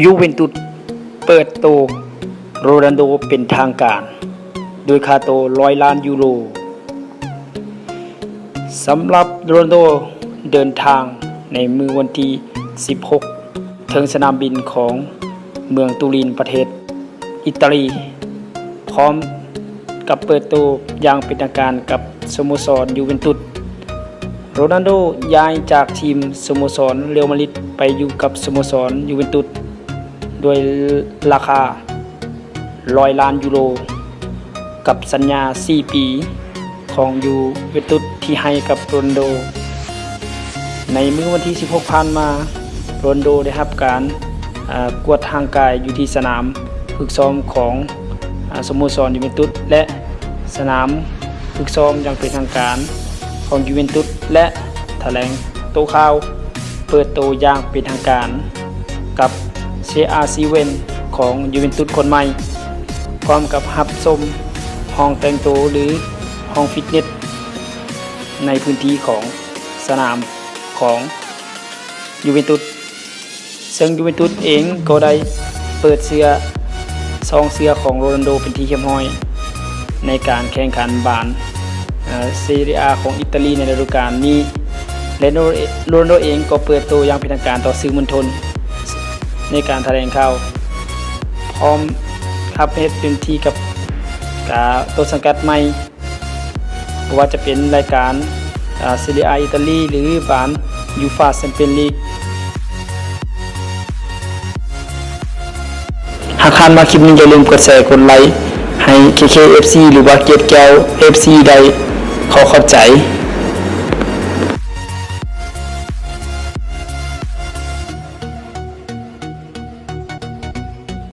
ຢູເວັນຕຸດເປີດໂຕໂຣນັນໂດເປັນທາງການ ດ້ວຍຄ່າໂຕຮ້ອຍລ້ານຢູໂຣ. ສຳລັບໂຣນັນໂດເດີນທາງໃນມື້ວັນທີສິບຫົກ ເຖິງສະໜາມບິນຂອງເມືອງຕູລິນ ປະເທດ ອີຕາລີ ພ້ອມກັບເປີດໂຕຢ່າງເປັນທາງການກັບສະໂມສອນຢູເວັນຕຸດ. ໂຣນັນໂດຍ້າຍຈາກທີມສະໂມສອນເຣອັລມາດຣິດໄປຢູ່ກັບສະໂມສອນຢູເວັນຕຸດ ດ້ວຍລາຄາຮ້ອຍລ້ານຢູໂຣ ກັບສັນຍາສີ່ປີ ຂອງຢູເວັນຕຸດທີ່ໃຫ້ກັບໂຣນໂດ. ໃນມື້ວັນທີສິບຫົກຜ່ານມາ ໂຣນໂດໄດ້ຮັບການ ອາ ກວດຮ່າງກາຍຢູ່ທີ່ສະໜາມຝຶກຊ້ອມຂອງ ອາ ສະໂມສອນຢູເວັນຕຸດ ແລະ ສະໜາມຝຶກຊ້ອມຢ່າງເປັນທາງການຂອງຢູເວັນຕຸດ ແລະ ຖະແຫຼງໂຕຂ່າວເປີດໂຕຢ່າງເປັນທາງການກັບເຊອາຊີເວັນຂອງຢູເວັນຕຸດຄົນໃໝ່ ພ້ອມກັບຮັບຊົມຫ້ອງແຕ່ງໂຕ ຫຼື ຫ້ອງຟິດເນັດ ໃນພື້ນທີ່ຂອງສະໜາມຂອງຢູເວັນຕຸດ, ເຊິ່ງຢູເວັນຕຸດເອງກໍໄດ້ເປີດເສື້ອ ຊອງເສື້ອຂອງໂຣນັນໂດເປັນທີ່ຮຽບຮ້ອຍ ໃນການແຂ່ງຂັນບານ ເອີ ເຊເຣຍອາຂອງອີຕາລີໃນລະດູການນີ້ ແລະ ໂຣ ໂຣນັນໂດເອງກໍເປີດໂຕຢ່າງເປັນທາງການຕໍ່ສື່ມວນຊົນໃນການຖະແຫຼງຂ່າວ ພ້ອມຮັບເຮັດເຕັມທີ່ກັບ ກາ ຕົ້ນສັງກັດໃໝ່ ບໍ່ວ່າຈະເປັນລາຍການ ອາ ເຊເຣຍອາອີຕາລີ ຫຼື ບານຢູຟາແຊມປຽນລີກ. ຫາກທ່ານມັກຄລິບນີ້ ຢ່າລືມກົດແຊ ກົດໄລໃຫ້ເຄເຄເອັຟຊີ ຫຼືວ່າເກດແກ້ວເອັຟຊີໄດ້. ຂໍຂອບໃຈ.